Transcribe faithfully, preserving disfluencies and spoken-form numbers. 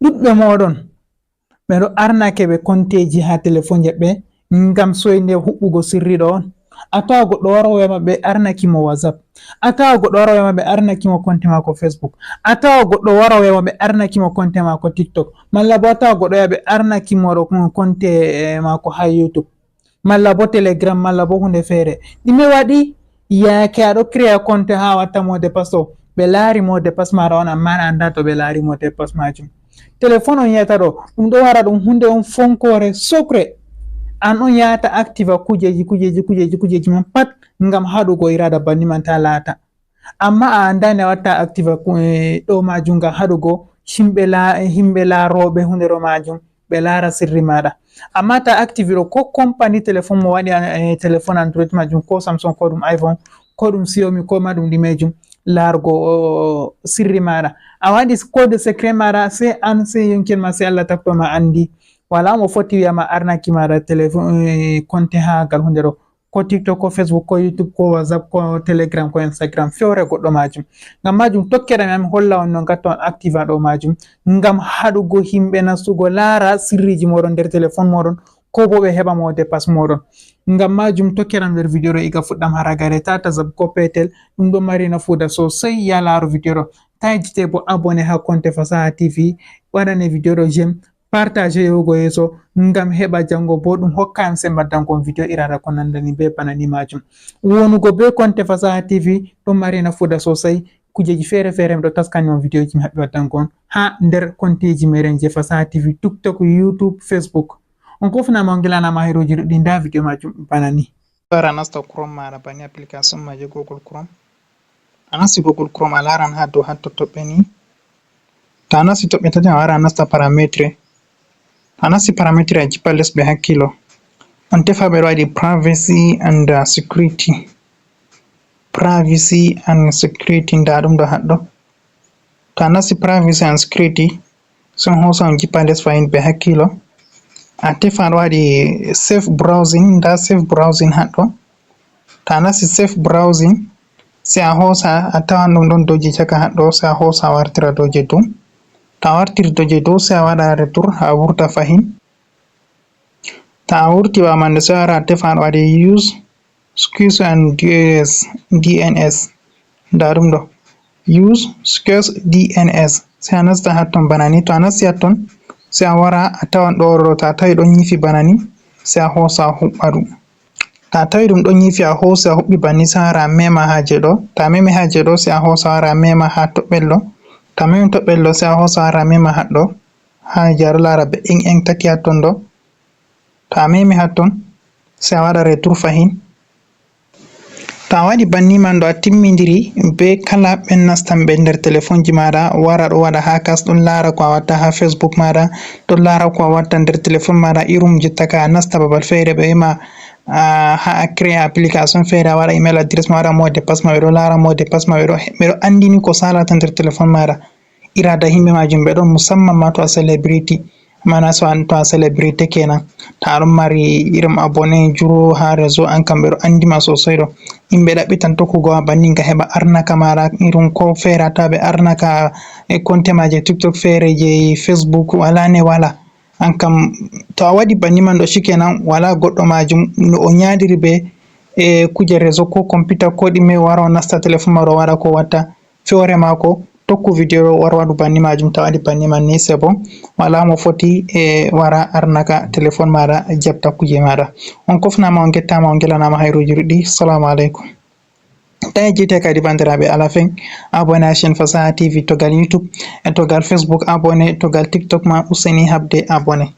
Ɗuɗɓe mooɗon, ɓe ɗo arnake ɓe konteeji haa telefonje ɓe ngam soyde huɓɓugo sirri ɗo on. A tawa goɗɗo wara woya ma ɓe arnaki mo WhatsApp. A tawa goɗɗo wara woya ma ɓe arnaki mo konte maako Facebook. A tawa goɗɗo wara woya ma ɓe arnaki mo konte maako TikTok. Malla bo a tawa goɗɗo woya ɓe arnaki mo ɗo konte, eh, maako haa YouTube. Malla bo Telegram, malla bo hunde feere. Ɗume waɗi? Yaake a ɗo créa compte haa watta mot de passe ɗo, ɓe laari mot de passe maaɗa on, amma a annda to ɓe laari mot de passe maajum. Telefon on yi'ata ɗo, ɗum ɗo wara ɗum hunde on fonkoore, secret. An on yahata activa kujeeji, kujeeji, kujeeji, kujeeji man pat ngam haɗugo iraada banni man ta laata. Amma a annda ne a watta activa ku-, eh, ɗo maajum ngam haɗugo himɓe la-, himɓe laarooɓe hunde ɗo maajum, ɓe laara sirri maaɗa. Amma ta active ɗo, ko compagnie téléphone mo waɗi an, eh, téléphone Android maajum, ko Samsung, ko ɗum iPhone, ko ɗum Xiaomi, ko ma ɗum ɗimejum, laargo, o, sirri maaɗa. A waɗi code secret maaɗa, sey an, sey yonki en ma, sey Allah takto ma anndi. Wala mo foti wi'a ma arnaki maaɗa téléphone, eh, compte haa gal hunde ɗo. Ko TikTok, ko Facebook, ko YouTube, ko WhatsApp, ko Telegram, ko Instagram, fewre goɗɗo maajum. Ngam maajum, tokkere mi, mi holla on no ngatta on activa ɗo maajum, ngam haɗugo himɓe nastugo laara sirriiji mooɗon nder telefon mooɗon, ko bo ɓe heɓa mot de passe mooɗon. Ngam maajum, tokkere am nder video ɗo iga fuɗɗam haa ragare, ta ta zaɓ ko peetel, ɗum ɗo mari nafuuda sosai, ya laaru video ɗo. Ta yejjite bo abonné haa konte Fasaha T V, waɗane video ɗo j'aime, partage yahugo yeeso ngam heɓa jango bo ɗum hokka en sembe waddango on video iraada ko nandani be bana ni maajum. Wonugo be konte Fasaha T V ɗon mari nafuuda sosai. Kujeeji feere-feere mi ɗo taskani on videoji mi haɓɓi waddango on haa nder konteeji meeɗen je Fasaha T V, TikTok, YouTube, Facebook. On kofnama, on ngilanama hayruuji ɗuɗɗi. Nda video maajum bana ni. Wara nasta Chrome maaɗa bana ni, application ma je Google Chrome. A nasti Google Chrome, a laaran haa dow haa to toɓɓe ni. To a nasti toɓɓe tati, a wara a nasta parametre. To a nasti parametre, a jippa les be hakkilo. On tefa ɓe ɗo waɗi privacy and, uh, security. Privacy and security, nda ɗum ɗo haɗɗo. To a nasti privacy and security, so on hoosa on jippa les fahin be hakkilo. A tefa ɗo waɗi safe browsing, nda safe browsing haɗɗo. To a nasti safe browsing, sey a hoosa, a tawan ɗum ɗon dow je caka haɗɗo, sey a hoosa a wartira dow je dow. To a wartiri dow je dow, sey a waɗa retour, a wurta fahin. To a wurti ɓaawo man, sey a wara a tefa ɗo waɗi use secure and D N S, D N S. Nda ɗum ɗo. Use secure D N S. Sey a nasta hatton bana ni. To a nasti hatton, sey a wara a tawan ɗo, ɗo, to a tawi ɗon nyifi bana ni, sey a hoosa a huɓɓa ɗum. To a tawi ɗum ɗon nyifi, a hoosi a huɓɓi bana ni, sey a wara a mema haa je ɗo. To a memi haa je ɗo, sey a hoosa a wara a mema haa toɓɓel ɗo. To a memi toɓɓel ɗo, sey a hoosa a wara a mema haɗɗo. Haa je a ɗo laara be eng eng tati hatton ɗo. To a memi hatton, sey a waɗa retour fahin. To a waɗi banni man ɗo, a timmindiri be kala ɓen nastanɓe nder telefonji maaɗa, wara ɗo waɗa hackers, ɗon laara ko a watta haa Facebook maaɗa, ɗon laara ko a watta nder telefon maaɗa, irum jottaka a nasta babal feere ɓe wi'ma, ah, haa a créa application feere, a waɗa email address ma, a waɗa mot de passe ma, ɓe ɗo laara mot de passe ma, ɓe ɗo, ɓe ɗo anndini ko saalata nder telefon maaɗa. Iraada himɓe maajum ɓe ɗon, musamman ma to a celebrity. Mana so an to a celebrity kenan, to a ɗon mari irin abonné juro haa réseau, an kam ɓe ɗo anndi ma sosai ɗo. Yimɓe ɗaɓɓitan tokkugo ma banni ngam heɓa arnaka maaɗa, irin ko feere a tawa ɓe arnaka e compte ma je TikTok feere, je Facebook, wala ne wala. An kam to a waɗi banni man ɗo, shikenan, wala goɗɗo maajum no o nyaadiri be e kuje réseau ko computer ko ɗume, wara o nasta telefon ma ɗo waɗa ko watta. Fewre maako, tokku video ɗo, war waɗu banni maajum. To a waɗi banni man ni, c'est bon. Wala mo foti e wara arnaka telefon maaɗa, jaɓta kuje maaɗa. On kofnama, on gettama, on ngelanama hayruuji ɗuɗɗi. Salamu aleykum. Ta yejjite kadi, bandiraaɓe, à la fin, abonné à chaîne Fasaha T V, togal YouTube, e togal Facebook, abonné, togal TikTok ma, useni haɓde abonné.